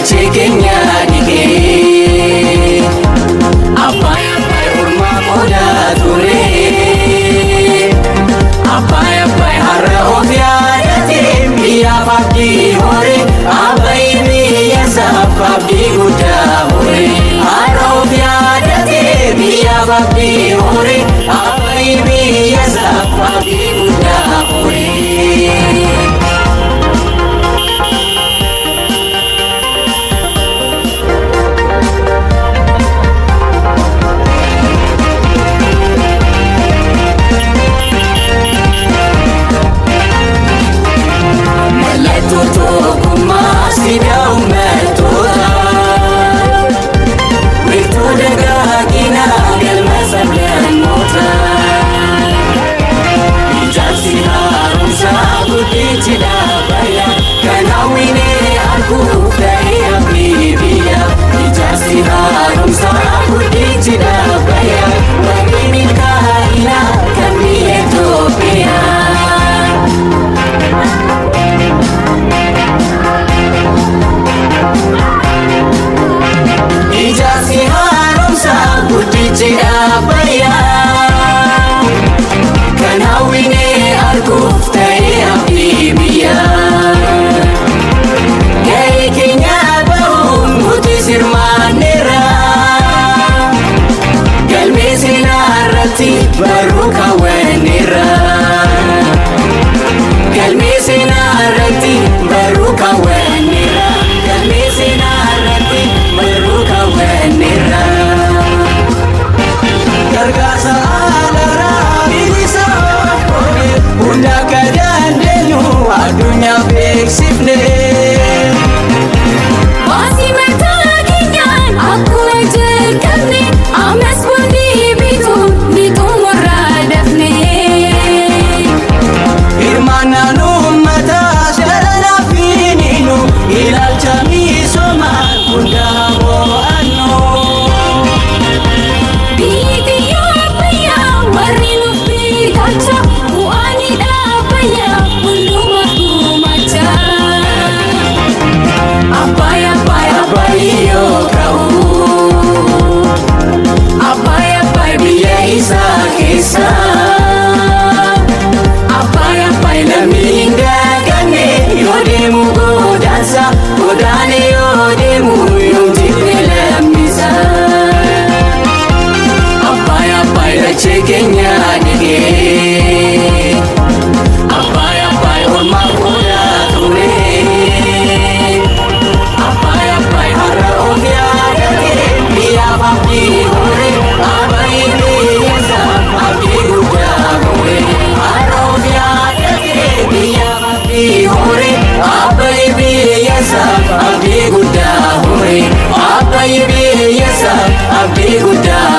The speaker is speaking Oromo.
dachee keenya dhiqee. Abbaay abbaay ormaa qoodaa ture. Abbaay abbaay har'a of yaadatee biyyaaf abdii hore. Abbaay biyya isaaf abdii guddaa hore. Har'a of yaadatee biyyaaf abdii hore. Abbaay biyya isaaf abdii guddaa hore. Mallattoo tokkummaa siidaa uummattootaa. Wiirtuu dagaaginaa galma sablammootaa. Ijaarsi haaromsaa guddichi dhaabbaya. Kan hawwinee arguuf ta'e abdii biyya. Ijaarsi haaromsaa guddichi dhaabbaya. Wabii milkaa'inaa kan biyya Itoophiyaa. Ijaarsi haaromsaa guddichi dhaabbaya. Kan hawwinee arguuf ta'e abdii biyya. Gahee keenya bahuun nuti sirmaanneerra. Galmee seenaa irratti barruu kaawwanneerra. Galmee seenaa irratti barruu kaawwanneerra. Galmee seenaa irratti barruu kaawwanneerra. Gargaarsa alaarraa bilisa goone hunda akka dandeenyu addunyaa beeksifne. Baasii mataa keenyaan akkuma jalqabne ammas boondii bituun ni xumurraa dafne. Hirmaannaan uummataa shalanaa fiiniinu ilaalcha misoomaan hunda mo'annu. Biyyi xiyyaa abbayyaa warri nuuf bitaacha bu'aan dhaabbayyaa hundumaaf gumaacha. Abbaay abbaay abbaay yoo ka'u. Abbaay abbaay biyya isaa keessa. Abbaay abbaay lammiin daganne yoo deemu godaansa. Godaane yoo deemu yoom jibbe lammisa. Abbaay abbaay dachee keenya dhiqee. Abbaay abbaay ormaa qoodaa ture. Abbaay abbaay har'a of yaadatee biyyaaf abdii hore. Abbaay biyya isaaf abdii guddaa hore. Har'a of yaadatee biyyaaf abdii hore. Abbaay biyya isaaf abdii guddaa hore. Abbaay biyya isaaf abdii guddaa